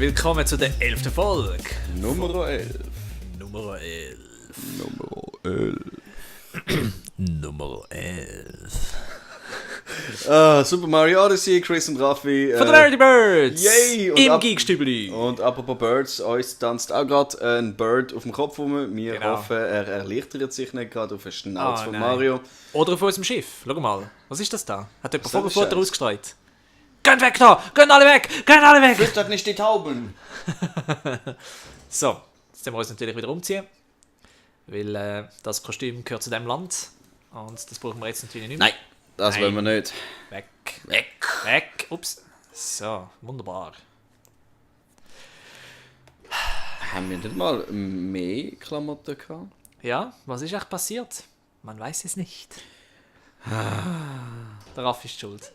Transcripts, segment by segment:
willkommen zu der 11. Folge. Nummer 11. Nummer 11. Nummer 11. Nummer 11. Super Mario Odyssey, Chris und Raffi. Von den Nerdy Birds! Yay! Im Geekstübli! Und apropos Birds, uns tanzt auch gerade ein Bird auf dem Kopf rum. Wir hoffen, er erleichtert sich nicht gerade auf den Schnauz von Mario. Oder auf unserem Schiff. Schau mal. Was ist das da? Hat jemand Vogelfutter ausgestreut? Geht weg da! Geht alle weg! Geht alle weg! Füttert nicht die Tauben! So, jetzt müssen wir uns natürlich wieder umziehen. Weil das Kostüm gehört zu diesem Land. Und das brauchen wir jetzt natürlich nicht mehr. Nein, das wollen wir nicht. Weg. Weg. Weg. Ups. So, wunderbar. Haben wir nicht mal mehr Klamotten gehabt? Ja, was ist echt passiert? Man weiß es nicht. Der Raffi ist schuld.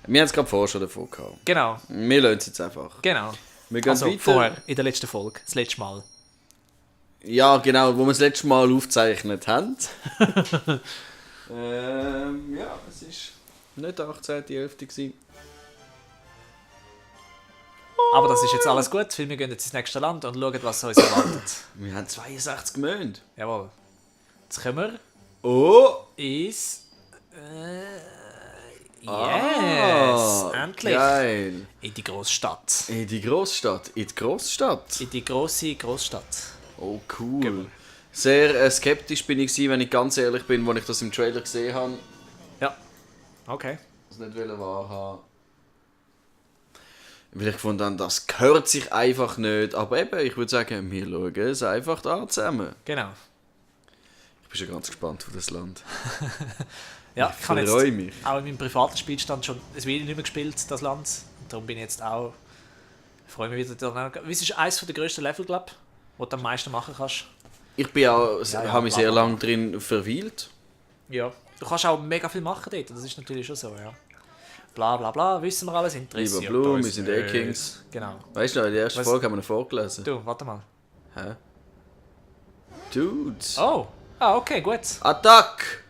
Wir haben es gerade vorher schon davon gehabt. Genau, Wir lassen es jetzt einfach. genau. Wir gehen Also weiter. vorher, in der letzten Folge, das letzte Mal. Ja, genau, wo wir das letzte Mal aufgezeichnet haben. Ja, es ist nicht der 18.11. gewesen. Aber das ist jetzt alles gut, weil wir gehen jetzt ins nächste Land und schauen, was uns erwartet. Wir haben 62 Monate. Jawohl. Jetzt kommen wir Oh! ins... Yes! Endlich! Geil! In die Großstadt. In die Großstadt. In die Großstadt. In die grosse Großstadt. Oh, cool. Sehr skeptisch bin ich gewesen, wenn ich ganz ehrlich bin, als ich das im Trailer gesehen habe. Ja. Okay. Das nicht wahrhaben. Weil ich gefunden habe, das gehört sich einfach nicht. Aber eben, ich würde sagen, wir schauen es einfach da zusammen. Genau. Ich bin schon ganz gespannt auf das Land. Ja, ich habe jetzt freue mich. auch in meinem privaten Spielstand schon ein Video nicht mehr gespielt, das Land. Und darum bin ich jetzt auch... Ich freue mich wieder. Es ist eines der grössten Level, glaube ich, wo du am meisten machen kannst. Ich bin auch, habe mich sehr bla, bla. lange drin verweilt. Ja. Du kannst auch mega viel machen dort, das ist natürlich schon so, ja. Bla bla bla, wissen wir alles, interessiert Lieber Blum, uns wir sind nicht. Kings. Genau. Weißt du noch, in der ersten Was? Folge haben wir ihn vorgelesen. Du, warte mal. Hä? Dudes. Oh, okay, gut. Attack!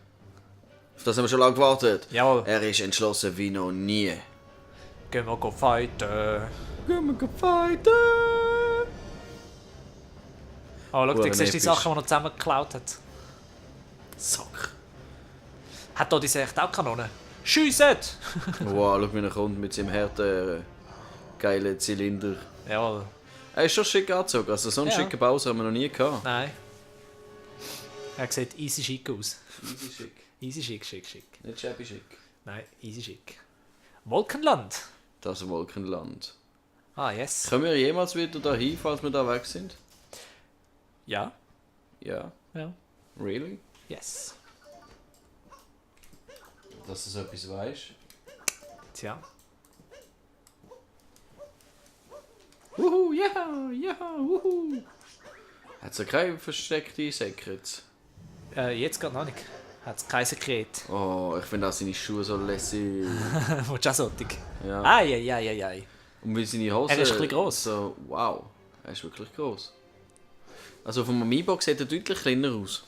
Auf das haben wir schon lange gewartet. Jawohl. Er ist entschlossen wie noch nie. Gehen wir go fighten. Gehen wir fighten! Oh, schau, du siehst die episch. Sachen, die er zusammen geklaut hat. Zack. Hat hier diese echt auch Kanonen? Schiessen! Wow, schau, wie er kommt mit seinem harten, geilen Zylinder. Jawohl. Er ist schon schick angezogen, also so einen Ja. schicken Bowser haben wir noch nie gehabt. Nein. Er sieht easy schick aus. Easy schick. Easy schick. Nicht shabby schick. Nein, easy schick. Wolkenland. Das Wolkenland. Ah, yes. Können wir jemals wieder dahin, falls wir da weg sind? Ja. Ja. Ja. Really? Yes. Dass du so etwas weißt. Tja. Wuhu, ja, wuhu. Hat es ja keine versteckte Secrets? Jetzt gerade noch nicht. Hat es kein Sekret. Oh, ich finde auch seine Schuhe so lässig. Willst du auch soltig? Ja. Ai. Und wie seine Hose. Er ist ein bisschen gross. So, wow, er ist wirklich gross. Also vom Amiibo sieht er deutlich kleiner aus.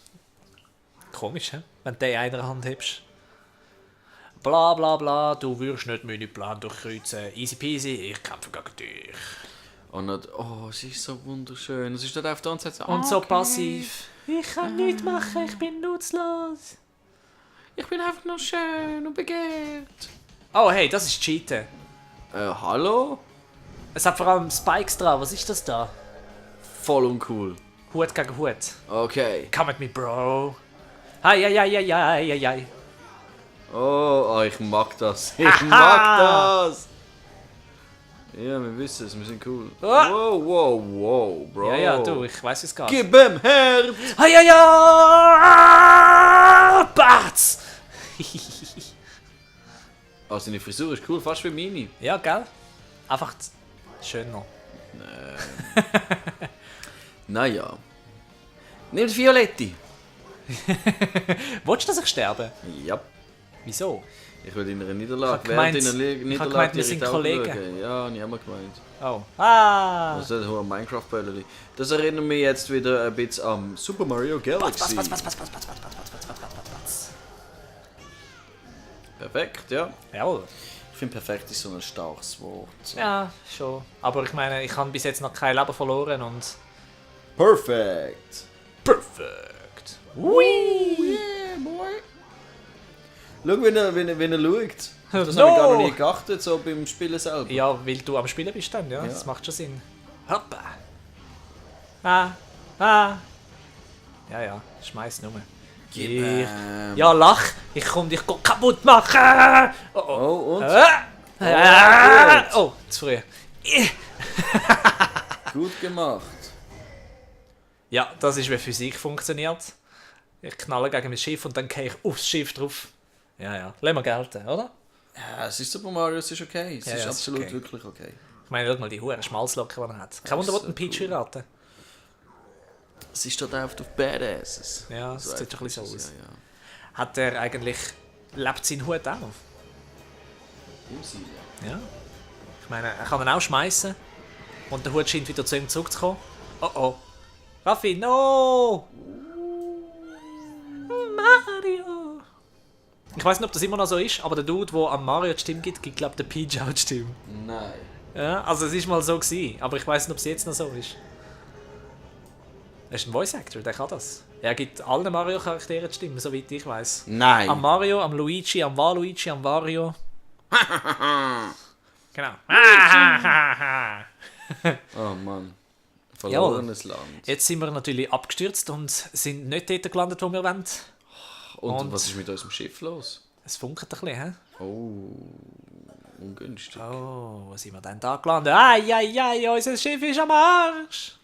Komisch, hä? Wenn du den in einer Hand hebst. Bla bla bla, du wirst nicht meine Plan durchkreuzen. Easy peasy, ich kämpfe gegen dich. Und nicht, oh, es ist so wunderschön. Es ist dort auf der anderen Seite Und so passiv. Ich kann nichts machen, ich bin nutzlos. Ich bin einfach nur schön und begehrt. Oh hey, das ist Cheaten. Hallo? Es hat vor allem Spikes dran, was ist das da? Voll uncool. Hut gegen Hut. Okay. Come at me, bro. Hi. Oh, ich mag das. Ich mag das. Ja, wir wissen es, wir sind cool. Ah. Wow, bro. Ja, du, ich weiß es gar nicht. Gib ihm Herz! Hi. Batz! Oh, seine Frisur ist cool, fast wie meine. Ja, gell? Einfach schön noch. Naja. Nimm die Violette. Willst du, dass ich sterbe? Ja. Wieso? Ich will in einer Niederlage. Ich hab gemeint, Während in einer ich hab Niederlage gemeint, wir sind direkt Kollegen. anschauen. Ja, ich habe gemeint. Oh. Ah! Das ist ein Minecraft-Böllerli. Das erinnert mich jetzt wieder ein bisschen an Super Mario Galaxy. Batz. Perfekt, ja. Jawohl. Ich finde, perfekt ist so ein starkes Wort. So. Ja, schon. Aber ich meine, ich habe bis jetzt noch kein Leben verloren und... Perfekt! Perfekt! Yeah, boy! Schau, wenn er schaut. Das No! habe ich gar noch nie geachtet, so beim Spielen selber. Ja, weil du am Spielen bist dann, ja. Ja. Das macht schon Sinn. Hoppa! Ah! Ja, schmeiß nur. Ja, lach! Ich komm dich kaputt machen! Oh, oh. Oh, und? Oh, zu früh. Gut gemacht. Ja, das ist, wie Physik funktioniert. Ich knalle gegen mein Schiff und dann gehe ich aufs Schiff drauf. Ja. Lassen wir gelten, oder? Ja, es ist Super Mario, es ist okay. Es Ja, ist es ist absolut okay. wirklich okay. Ich meine, schau mal die hohen Schmalzlocke, die er hat. Kein Wunder, wo den Peach heiraten. Sie steht auf Badasses. Ja, das So sieht schon ein bisschen einfach so ist aus. es, ja. Hat er eigentlich... Lebt sein Hut auch noch? Im Sinne. Ja. Ich meine, er kann ihn auch schmeißen. Und der Hut scheint wieder zu ihm zurückzukommen. Oh. Raffi, no! Mario! Ich weiß nicht, ob das immer noch so ist, aber der Dude, der an Mario die Stimme gibt, glaube der Peach auch die Stimme. Nein. Ja, also es ist mal so gewesen, aber ich weiß nicht, ob es jetzt noch so ist. Er ist ein Voice Actor, der kann das. Er gibt allen Mario-Charakteren die Stimme, soweit ich weiß. Nein. Am Mario, am Luigi, am Waluigi, am Wario. Genau. Oh Mann. Verlorenes Land. Jetzt sind wir natürlich abgestürzt und sind nicht dort gelandet, wo wir wollen. Und was ist mit unserem Schiff los? Es funkelt ein bisschen, hä? Oh, ungünstig. Oh, wo sind wir denn da gelandet? Ai, unser Schiff ist am Arsch!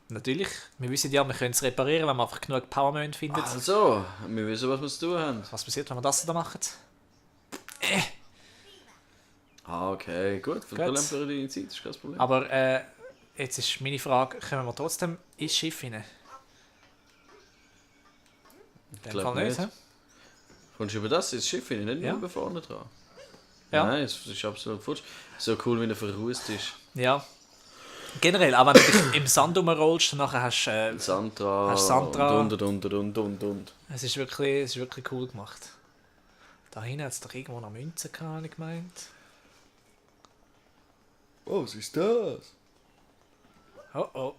Natürlich, wir wissen ja, wir können es reparieren, wenn wir einfach genug Powermönd finden. Also, wir wissen, was wir zu tun haben. Was passiert, wenn wir das da machen? Ah, okay, gut. Verlängern wir die Zeit, ist kein Problem. Aber jetzt ist meine Frage, kommen wir trotzdem ins Schiff rein? In dem Fall nicht, hä? Kommst du über das ins Schiff hin, nicht nur Ja. über vorne dran? Ja. Nein, es ist absolut futsch. So cool, wie er verrußt ist. Ja. Generell, auch wenn du dich im Sand rumrollst, dann nachher hast du... Sandra. Hast Sandra. Und. Es ist wirklich cool gemacht. Da hinten hat es doch irgendwo noch Münzen gehabt, habe ich gemeint. Oh, was ist das? Oh.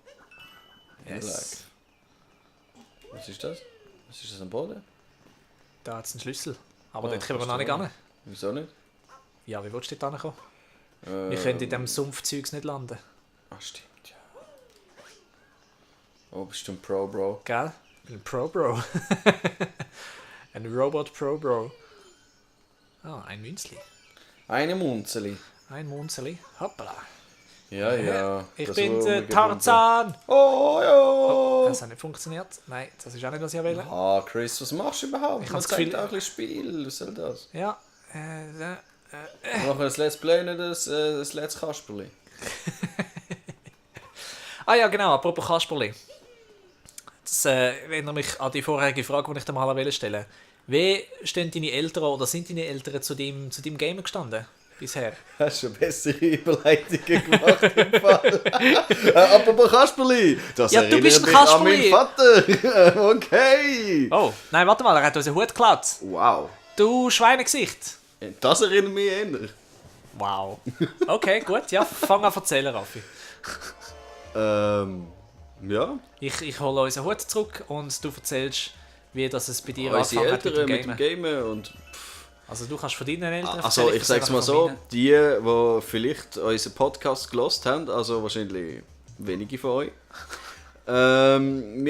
Yes. Was ist das? Was ist das am Boden? Da hat es einen Schlüssel. Aber Oh, dort kommen wir noch nicht verstehe. ran. Wieso nicht? Ja, wie willst du dort hinkommen? Wir können in diesem Sumpfzeugs nicht landen. Ach, stimmt, ja. Oh, bist du ein Pro, Bro? Gell? Ich bin ein Pro-Bro. Ein Robot-Pro-Bro. Ah, ein Münzli. Eine Munzeli. Ein Munzeli. Hoppala. Ja. Ich das bin war der umgebunden. Tarzan. Oh, ja. Das hat nicht funktioniert. Nein, das ist auch nicht, was ich will. Ah, Chris, was machst du überhaupt? Ich Man hab das Gefühl- zeigt auch ein bisschen Spiel. Was soll das? Ja. Wir machen ein Let's Play, nicht ein Let's Kasperli. Ah ja, genau, apropos Kasperli. Das erinnert mich an die vorherige Frage, die ich dir mal stellen wollte. Wie stehen deine Eltern oder sind deine Eltern zu deinem Game gestanden bisher? Hast du bessere Überleitungen gemacht im Fall? Apropos Kasperli! Das Ja, du bist erinnert ein mich an meinen Vater! Okay! Oh, nein, warte mal, er hat unseren Hut geklaut. Wow! Du Schweinegesicht. Das erinnert mich eher. Wow. Okay, gut, ja, fang an zu erzählen, Raffi. Ja. Ich hole unseren Hut zurück und du erzählst, wie das es bei dir Unsere angefangen hat Eltern mit dem mit dem Gamen. Gamen und... Also du kannst von deinen Eltern Also erzählen, ich sag's mal erzähle so, von die vielleicht unseren Podcast gelost haben, also wahrscheinlich wenige von euch, wir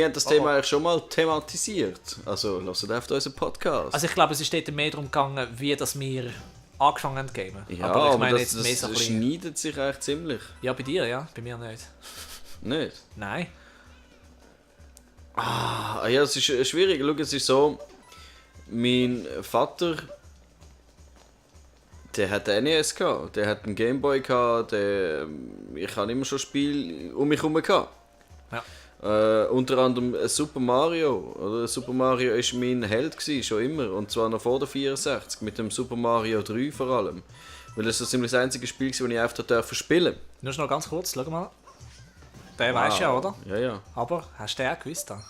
haben das Thema eigentlich schon mal thematisiert. Also hört auf unseren Podcast. Also ich glaube, es ist dort mehr darum gegangen, wie das wir angefangen haben zu gamen. ja, aber ich meine das, jetzt mehr so ein bisschen... schneidet sich eigentlich ziemlich. Ja, bei dir, ja. Bei mir nicht. Nicht? Nein. Ah, ja, es ist schwierig. Schau, es ist so, mein Vater, der hat einen NES gehabt, der hat einen Gameboy gehabt, ich habe immer schon Spiele um mich herum gehabt. Ja. Unter anderem Super Mario. Oder? Super Mario war mein Held gewesen, schon immer. Und zwar noch vor der 64, mit dem Super Mario 3 vor allem. Weil das so ziemlich das einzige Spiel war, das ich einfach spielen durfte. Nur noch ganz kurz, schau mal. Der weisst ja, oder? Ja. Aber hast du den auch gewusst? Da?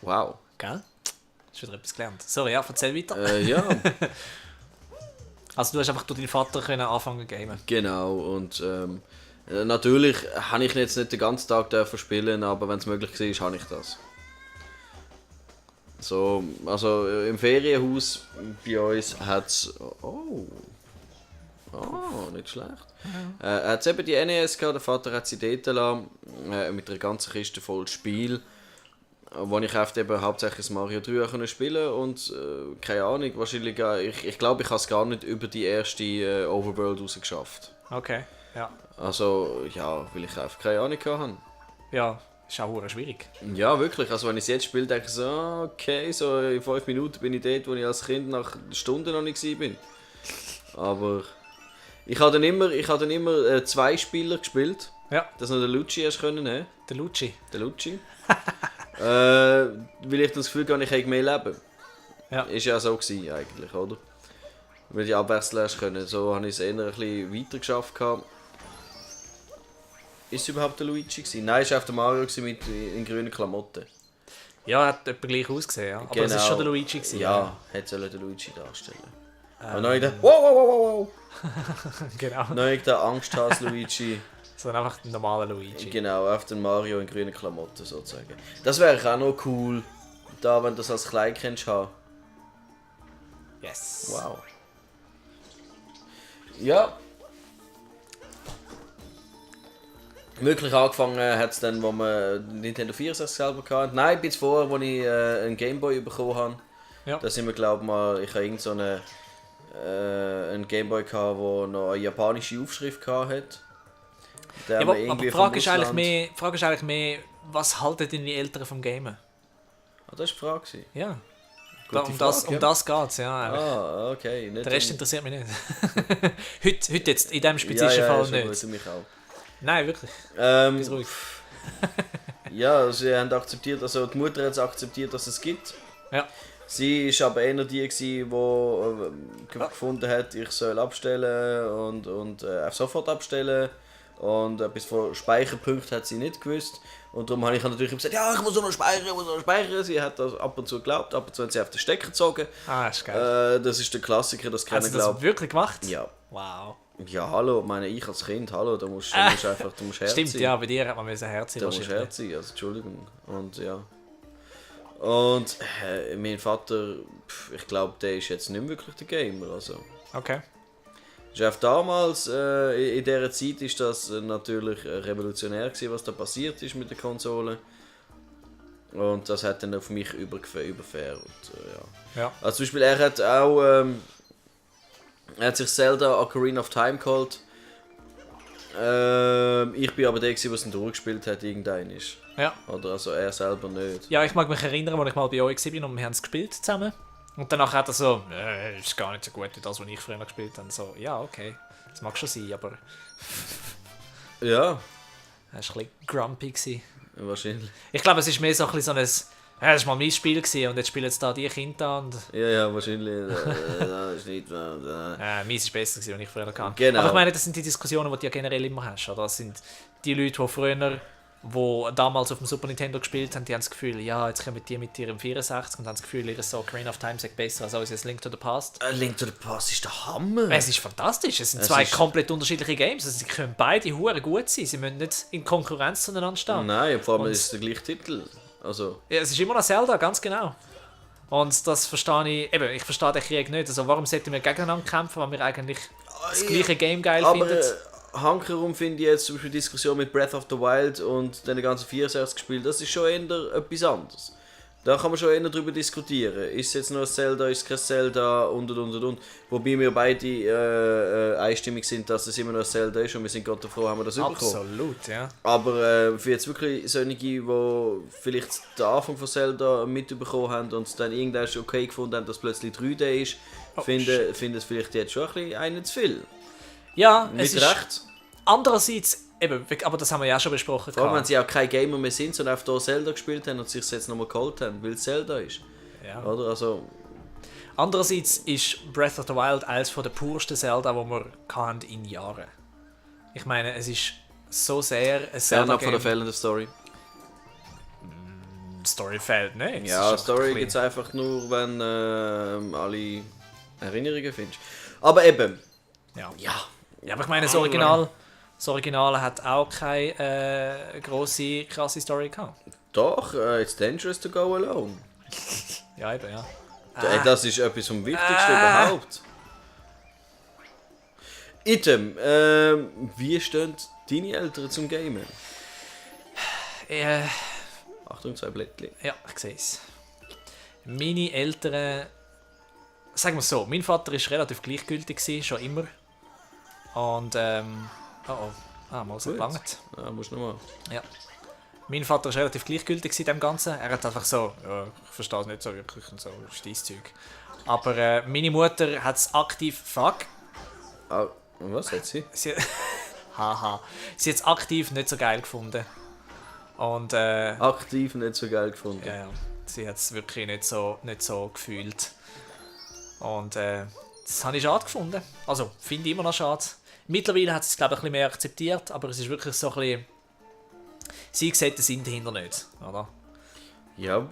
Wow. Gell? Hast du wieder etwas gelernt? Sorry, ja, erzähl weiter. Ja, Also du hast einfach durch deinen Vater können anfangen zu gamen. genau. Und natürlich habe ich jetzt nicht den ganzen Tag dürfen spielen, aber wenn es möglich war, habe ich das. So, also im Ferienhaus bei uns hat es. Oh, nicht schlecht. Hat es eben die NES gehabt, der Vater hat sie dort gelassen, mit einer ganzen Kiste voll Spiel, wo ich oft eben hauptsächlich das Mario 3 können spielen und keine Ahnung, wahrscheinlich, ich glaube, ich habe es gar nicht über die erste Overworld rausgeschafft. Okay, ja. Also, ja, weil ich einfach keine Ahnung hatte. Ja, ist auch verdammt schwierig. Ja, wirklich. Also wenn ich es jetzt spiele, denke ich so, okay, so in 5 Minuten bin ich dort, wo ich als Kind nach Stunden noch nicht war. Aber ich habe dann immer 2 Spieler gespielt, Ja, dass noch der Luigi erst können, he? der Lucci. Der Luigi. Weil ich das Gefühl habe, ich hätte mehr Leben. Ja. Ist ja so gewesen, eigentlich, oder? Weil ich abwechseln erst können. So habe ich es eher ein bisschen weiter geschafft. Ist es überhaupt der Luigi gewesen? Nein, es war der Mario gewesen mit in grünen Klamotten. Ja, hat etwa gleich ausgesehen, ja. Aber es war schon der Luigi. Gewesen, Ja, hätte sollen den Luigi darstellen. Und dann habe ich gedacht, wow. Genau. Dann habe ich gedacht, Angsthase Luigi. Sondern einfach ein normaler Luigi. Genau, auf den Mario in grünen Klamotten sozusagen. Das wäre auch noch cool, da wenn du das als Klein kennst haben. Yes. Wow. Ja. Wirklich angefangen hat es dann, wo man Nintendo 64 selber hatte. Nein, ein bisschen vorher, als ich einen Gameboy bekommen habe. Ja. Da sind wir, glaube ich, mal, ich habe irgend so einen Gameboy gehabt, der noch eine japanische Aufschrift hatte. Ja, aber die Frage ist eigentlich mehr, was halten deine Eltern vom Gamen? Ah, das war die Frage. Ja. Gute Um Frage, das geht es, ja. Eigentlich. Ah, okay. Nicht Der Rest interessiert mich nicht. heute jetzt, in diesem spezifischen Fall schon nicht. gut, mich auch. Nein, wirklich. Bist ruhig. Ja, sie haben akzeptiert, also die Mutter hat es akzeptiert, dass es gibt. Ja. Sie war aber eher die, die gefunden hat, ich soll abstellen und sofort abstellen. Und etwas von Speicherpunkten hat sie nicht gewusst. Und darum habe ich natürlich gesagt, ja, ich muss noch speichern. Sie hat das ab und zu geglaubt, ab und zu hat sie auf den Stecker gezogen. Ah, ist geil. Das ist der Klassiker, das kennen Hast du das wirklich gemacht? Ja. Wow. Ja, hallo, meine ich als Kind, hallo, da musst Herz Stimmt, sein. ja, bei dir hat man Herz sein. Da musst Herz sein, also Entschuldigung. Und ja. Und mein Vater, ich glaube, der ist jetzt nicht mehr wirklich der Gamer, also. Okay. Damals, in dieser Zeit, ist das natürlich revolutionär gewesen, was da passiert ist mit der Konsole. Und das hat dann auf mich überfährt. Ja. Also zum Beispiel, er hat auch, er hat sich Zelda Ocarina of Time geholt. Ich bin aber der, der es durchgespielt hat, irgendein ist. Ja. Oder also er selber nicht. Ja, ich mag mich erinnern, als ich mal bei euch war und wir haben es gespielt zusammen. Und danach hat er so, ist gar nicht so gut wie das, was ich früher gespielt habe. So, ja, okay, das mag schon sein, aber Ja, er war ein bisschen grumpy gewesen. wahrscheinlich. Ich glaube, es ist mehr so ein bisschen so ein, das war mal mein Spiel gewesen und jetzt spielen jetzt da die Kinder und... Ja, wahrscheinlich. Das ist nicht meins ist besser gewesen, als ich früher hatte. Genau. Aber ich meine, das sind die Diskussionen, die du ja generell immer hast, oder? Das sind die Leute, die früher... die damals auf dem Super Nintendo gespielt haben, die haben das Gefühl, ja, jetzt kommen die mit ihrem 64 und haben das Gefühl, ihr so Ocarina of Time ist besser als unser Link to the Past. Link to the Past ist der Hammer. Es ist fantastisch, es sind zwei komplett unterschiedliche Games, also sie können beide hure gut sein, sie müssen nicht in Konkurrenz zueinander stehen. Nein, vor allem ist es der gleiche Titel. Also. Ja, es ist immer noch Zelda, ganz genau. Und das verstehe ich, eben, ich verstehe den Krieg nicht, also warum sollten wir gegeneinander kämpfen, wenn wir eigentlich das gleiche Game geil finden? Hankerum finde ich jetzt zum Beispiel die Diskussion mit Breath of the Wild und den ganzen 64 Spielen, das ist schon eher etwas anderes. Da kann man schon eher darüber diskutieren. Ist es jetzt noch ein Zelda, ist es kein Zelda und. Wobei wir beide einstimmig sind, dass es immer noch ein Zelda ist und wir sind Gott froh, haben wir das bekommen. Absolut, ja. Aber für jetzt wirklich solche, die vielleicht den Anfang von Zelda mitbekommen haben und dann irgendwann okay gefunden haben, dass plötzlich 3D ist, finden es vielleicht jetzt schon ein bisschen einen zu viel. Ja, Mit es ist Recht. Andererseits, eben, aber das haben wir ja auch schon besprochen. Vor allem, wenn sie auch kein Gamer mehr sind, sondern einfach hier Zelda gespielt haben und sich jetzt nochmal geholt haben, weil es Zelda ist. Ja. Oder? Also, andererseits ist Breath of the Wild eines der pursten Zelda, die wir hatten in Jahren. Ich meine, es ist so sehr ein fernab von der Zelda-Game. fehlenden Story. Story fehlt nicht. Ja, Es ist Story einfach gibt es einfach nur, wenn alle Erinnerungen findest. Aber eben, ja. Ja, aber ich meine, das Original hat auch keine grosse, krasse Story gehabt. doch, it's dangerous to go alone. Ja, eben, ja. Das ist etwas vom Wichtigsten überhaupt. Item, wie stehen deine Eltern zum Gamen? Achtung, 2 Blättchen. Ja, ich sehe es. Meine Eltern, sagen wir es so, mein Vater war relativ gleichgültig, gewesen, schon immer. Und, mal so Gut. gelangt. Ja, musst du nochmal. Ja. Mein Vater war relativ gleichgültig in dem Ganzen. Er hat einfach so, ja, ich verstehe es nicht so wirklich und so, das ist dein Zeug. Aber meine Mutter hat es aktiv, Ah, was hat sie? sie, haha, sie hat es aktiv nicht so geil gefunden. Und, Aktiv nicht so geil gefunden. ja, sie hat es wirklich nicht so gefühlt. Und das habe ich schade gefunden. Also, finde ich immer noch schade. Mittlerweile hat sie es, glaube ich, ein bisschen mehr akzeptiert, aber es ist wirklich so ein bisschen... Sie sieht den Sinn dahinter nicht, oder? Ja,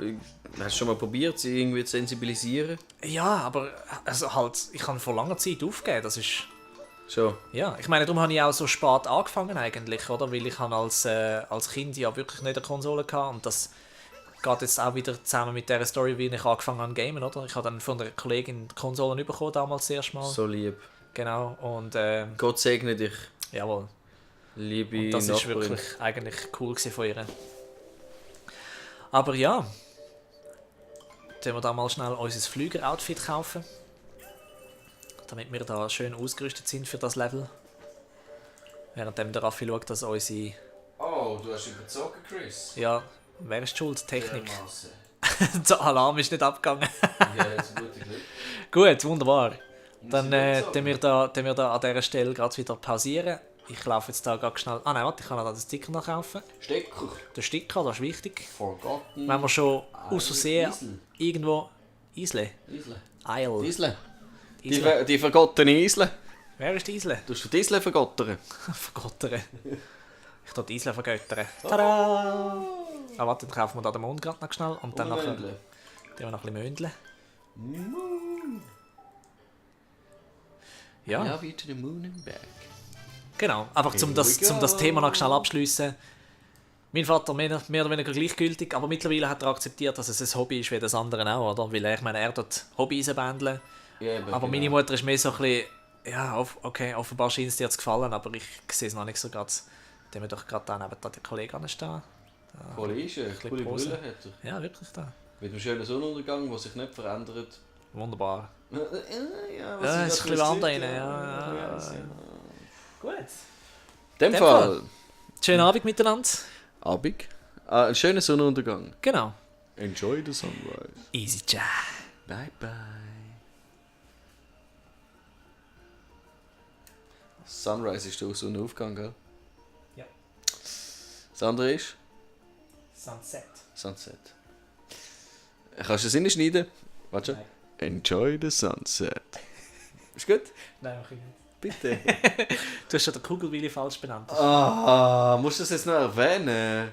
hast du schon mal probiert, sie irgendwie zu sensibilisieren? Ja, aber also halt, ich habe vor langer Zeit aufgegeben, das ist... Schon. Ja, ich meine, darum habe ich auch so spät angefangen eigentlich, oder? Weil ich habe als Kind ja wirklich nicht eine Konsole hatte und das geht jetzt auch wieder zusammen mit der Story, wie ich angefangen habe zu gamen, oder? Ich habe dann von der Kollegin die Konsolen bekommen, damals das erste Mal. So lieb. Genau, und Gott segne dich, jawohl. liebe Und das war Nachbarin. wirklich eigentlich cool gewesen von ihr. Aber ja, dann wir da mal schnell unser Flüger-Outfit kaufen. Damit wir da schön ausgerüstet sind für das Level. Währenddem der Raffi schaut, dass unsere... Oh, du hast überzogen, Chris. Ja, wer ist die schuld? Technik. Dermassen. Der Alarm ist nicht abgegangen. Ja, jetzt gute Glück. Gut, wunderbar. Dann ich tun wir da an dieser Stelle gerade wieder pausieren. Ich laufe jetzt da ganz schnell... Ah nein, warte, ich kann noch den Sticker noch kaufen. Stecker. Der Sticker, das ist wichtig. Forgotten. Wenn wir schon aus Versehen Isle. irgendwo... Isle? Isle. Isle. Isle. Isle. Die vergottene Isle. Wer ist die Isle? Du hast die Isle vergottern. Vergottern. Ich tue die Isle vergöttern. Tada! Ah, warte, dann kaufen wir da den Mond gerade noch schnell und dann nachher... Umwändeln. Den wir noch ein bisschen möndeln. Ja, Ja, wie to the moon and back. genau. Einfach Here um we das go. Thema noch schnell abschließen. Mein Vater mehr oder weniger gleichgültig, aber mittlerweile hat er akzeptiert, dass es ein Hobby ist wie das andere auch, oder? Weil ich meine, er tut Hobbys bändeln. Ja, eben, Aber genau. meine Mutter ist mehr so ein bisschen, ja, okay, offenbar scheint es dir zu gefallen, aber ich sehe es noch nicht so gerade. Der wir doch gerade da neben der Kollegen stehen. Cool ist er. Coole Pose. Brille hat er. Ja, wirklich da. Mit einem schönen Sonnenuntergang, der sich nicht verändert. Wunderbar. Ja, Ja, es ist ein bisschen warm da rein. Ja, Ja. Gut. In dem Dem Fall. Schönen Abend miteinander. Abend. Ein schöner Sonnenuntergang. Genau. Enjoy the sunrise. Easy Jazz. Bye bye. Sunrise ist der Sonnenaufgang, gell? Ja. Das andere ist Sunset. Sunset. Kannst du das reinschneiden? Warte schon. Nein. Enjoy the sunset. Ist gut? Nein, mach ich nicht. Bitte. Du hast schon den Kugelwille falsch benannt. Ah, musst du das jetzt noch erwähnen?